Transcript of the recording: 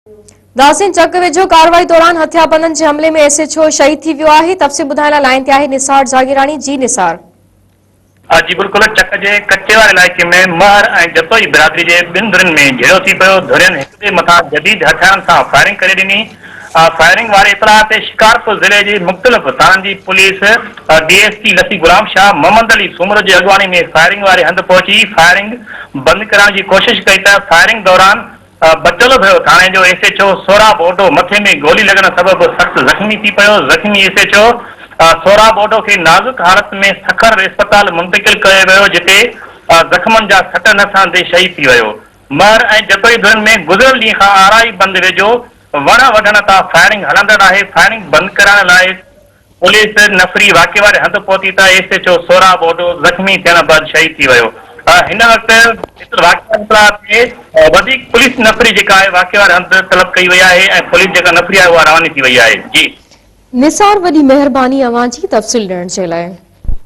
داسين چڪ ويجهو ڪارروائي دوران هٿياربندن جي حملي ۾ ايس ايڇ او شهيد ٿي ويو آهي، تفصيل ٻڌائڻ لاء لائين تي آهي نثار جاگيراڻي، جي نثار. جي بلڪل چڪ جي ڪچي واري علائقي ۾ مهر ۽ جتوئي برادري جي ٻن ڌرين ۾ جهيڙو ٿي پيو، ڌرين هڪ ٻئي مٿان جديد هٿيارن سان فائرنگ ڪري ڏني، فائرنگ واري اطلاع تي شڪارپور ضلعي جي مختلف ٿاڻن جي police D S P Lasi Ghulam Shah Muhammad Ali Soomro جي اڳواڻي ۾ فائرنگ واري هنڌ پهچي فائرنگ بند ڪرائڻ جي ڪوشش ڪئي ته فائرنگ دوران بچل ڀيو ٿاڻي جو S H O Sohrab Odho مٿي ۾ گولي لڳڻ سبب سخت زخمي ٿي پيو، زخمي S H O Sohrab Odho کي نازڪ حالت ۾ سکر اسپتال منتقل ڪيو ويو جتي زخمن جا سٽ نه سهندي شهيد ٿي ويو. مهر ۽ جتوئي ڌرين ۾ گذريل ڏينهن کان آرائي بند ويجهو وڻ وڍڻ تان فائرنگ هلندڙ آهي، فائرنگ بند ڪرائڻ لاء پوليس نفري واقعي واري هنڌ پهتي ته S H O Sohrab Odho زخمي ٿيڻ بعد شهيد ٿي ويو. هن وقت واقعي واري اطلاع تي وڌيڪ پوليس نفري جيڪا آهي واقعي واري هنڌ طلب ڪئي وئي آهي ۽ پوليس جيڪا نفري آهي اها رواني ٿي وئي آهي. جي. نثار وڏي مهرباني اوهان جي تفصيل ڏيڻ جي لاء.